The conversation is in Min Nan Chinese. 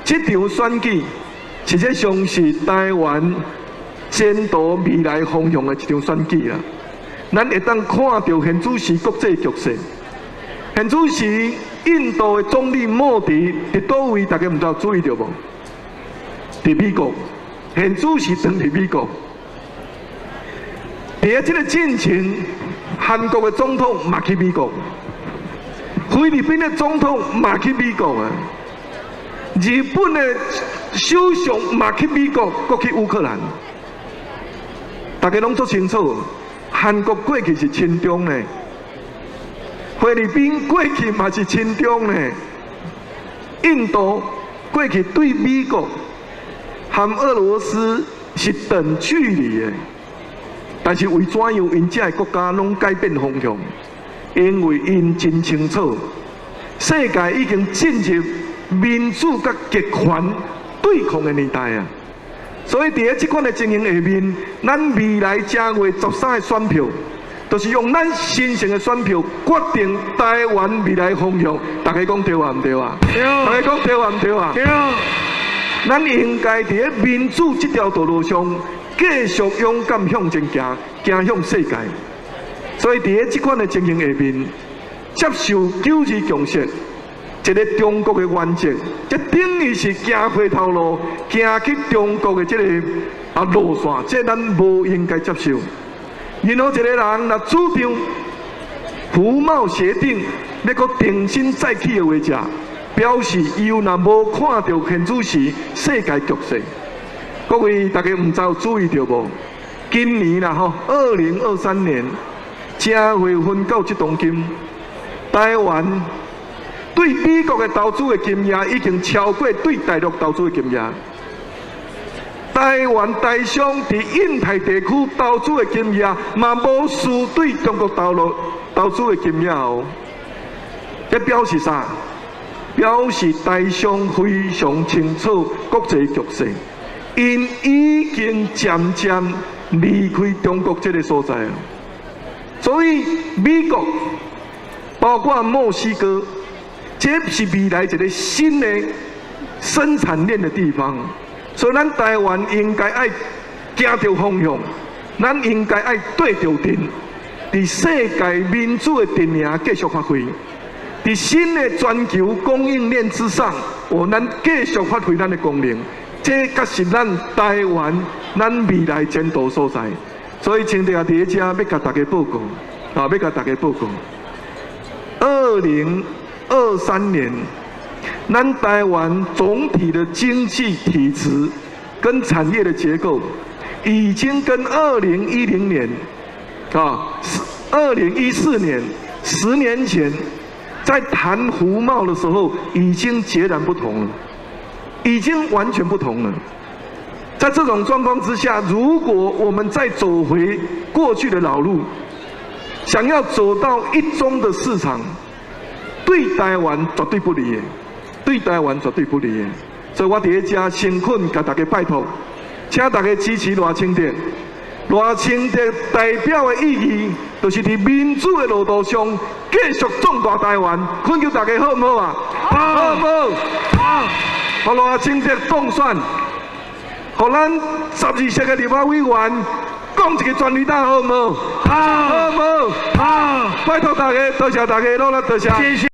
這場選舉實際上是台灣前途未來方向的一場選舉啦。咱會當看著現此時國際局勢，現此時印度的總理莫迪佇佗位？大家毋知有注意著無？佇美國，現此時轉佇美國。佇這个進前，韓國的總統嘛去美國，菲律賓的總統嘛去美國啊，日本的首相嘛去美國，閣去烏克蘭。大家攏足清楚，韓國過去是親中的，菲律賓過去嘛是親中的，印度過去對美國和俄羅斯是等距離的。但是為怎樣，𪜶這个國家攏改變方向？因為𪜶真清楚，世界已經進入民主佮極權對抗的年代啊！所以佇咧這款的情形下面，咱未來正月十三的選票，就是用咱神聖的選票決定台灣未來方向。大家講對抑毋對啊？對。大家講對抑毋對啊？對。咱應該佇咧民主這條道路上，繼續勇敢向前行，行向世界。所以佇咧這款的情形下面，接受九二共識，一个中國的原則，這等於是行回頭路，行去中國的這个路線，這咱無應該接受。任何一个人若主張服貿協定欲閣重新再起的話者，表示伊若無看著現此時世界局勢。各位大家毋知有注意著無？今年啦吼，2023年正月份到這當今，台灣對美國的投資的金額已經超過對大陸投資的金額。台灣台商佇印太地區投資的金額，嘛無輸對中國大陸投資的金額哦。這表示啥？表示台商非常清楚國際局勢。𪜶已經漸漸離開中國這个所在，所以美國包括墨西哥，這是未來一个新的生產鏈的地方，所以咱台灣應該愛行著方向，咱應該愛對著陣，佇世界民主的陣營繼續發揮，佇新的全球供應鏈之上，咱繼續發揮咱的功能。這才是咱台灣咱未來前途所在，所以清德佇咧遮欲共大家報告，欲共大家報告。2023年，咱台灣總體的經濟體質跟產業的結構，已經跟2010年，2014年，10年前在談服貿的時候，已經截然不同了。已經完全不同了。在這種狀況之下，如果我們再走回過去的老路，想要走到一中的市場，對台灣絕對不利的，對台灣絕對不利的。所以我佇咧遮誠懇共大家拜託，請大家支持賴清德。賴清德代表的意義，就是佇民主的路途上繼續壯大台灣。懇求大家好毋好啊？好毋好？好。予賴清德當選，予咱12席的立法委員講一个全壘打好毋好？好，好毋好？好，拜託大家，多謝大家，努力多謝。謝謝。